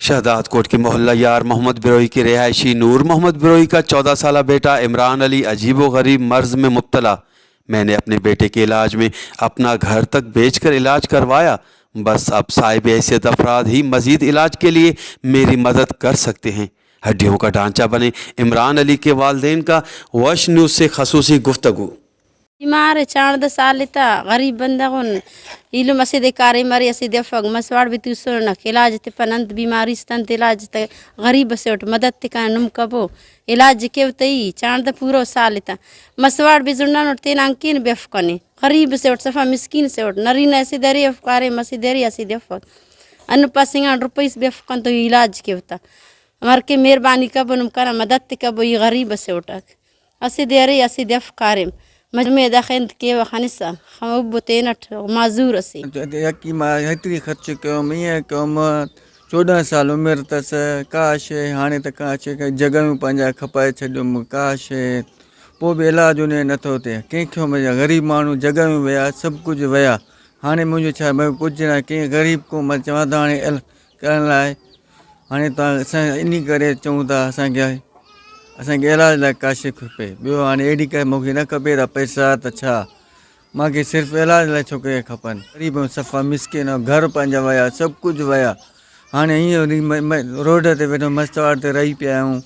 شہداد کوٹ کے محلہ یار محمد بروہی کے رہائشی نور محمد بروہی کا چودہ سالہ بیٹا عمران علی عجیب و غریب مرض میں مبتلا۔ میں نے اپنے بیٹے کے علاج میں اپنا گھر تک بیچ کر علاج کروایا، بس اب صاحب حیثیت افراد ہی مزید علاج کے لیے میری مدد کر سکتے ہیں۔ ہڈیوں کا ڈھانچہ بنے عمران علی کے والدین کا وش نیوز سے خصوصی گفتگو۔ بیمار، چاردہ سال تا، غریب بندغ ان۔ ایلم اسے دے کارے مرے، اسے دے افک، مسواڑ بی توسن نک، علاج تے پنند بیماری استنت، علاج تے غریب سے اٹ مدد تے کن نم کبو۔ علاج کے وتئی، چاردہ پورو سال تا۔ مسواڑ بی زنڈان اٹ تین انکین بی افکنے۔ غریب سے اٹ، صفا مسکین سے اٹ۔ نرینہ اسے درے افکارے، مسے درے اسے دے افک۔ انو پاسنگان روپیس بی افکن تو علاج کے وتا۔ مر کے مہربانی کبو نم کنا مدد تے کبو، ای غریب سے اٹک۔ اسے دے ارے، اسے دے افکاریم۔ مجمع دا خند کے و خنسا، خم ابو تینٹ معذور اسے۔ یکی ما ہتری خرچ کیو، میں کیو ما چوڈہ سال عمر تس، کاش ہے، ہانے تا کاش ہے، کہ جگہ میں پنجا کھپائے چھڈو م-، کاش ہے۔ پو بھی علاج انہیں نہ تھو تے۔ کہیں کیوں میں غریب مانو جگہ میں ویا، سب کچھ ویا۔ ہانے مجھے چھا، میں کچھ نہ، کہیں غریب کو میں چاہتا ہانے ال-، کرن لائے۔ ہانے تا اساں انی کرے چوں تا اساں کیا، اساں کے علاج لا کاش کھپے۔ بیو ہانے ایڈی کہ موکے نہ کھپے دا پیسہ تا چھا۔ ماں کے صرف علاج لا چھوکرے کھپن۔ غریب ہوں، صفا مسکین ہوں، گھر پنجا ویا، سب کچھ ویا۔ ہانے ہی م-، م-، روڈ تے بیٹھو، مستواڑ تے رہی پیا ہوں۔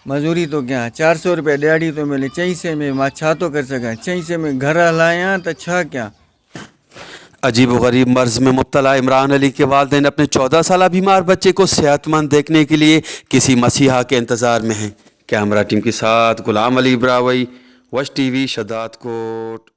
مزوری تو کیا، چار سو روپے دیہاڑی تو ملے، چئی سے میں ما چھا تو کر سکاں، چئی سے میں گھر ہلایاں تا چھا کیا۔ عجیب و غریب مرض میں مبتلا عمران علی کے والدین اپنے چودہ سالہ بیمار بچے کو صحت مند دیکھنے کے لیے کسی مسیحا کے انتظار میں ہیں۔ کیمرہ ٹیم کے ساتھ غلام علی براہوئی، وش ٹی وی، شہداد کوٹ۔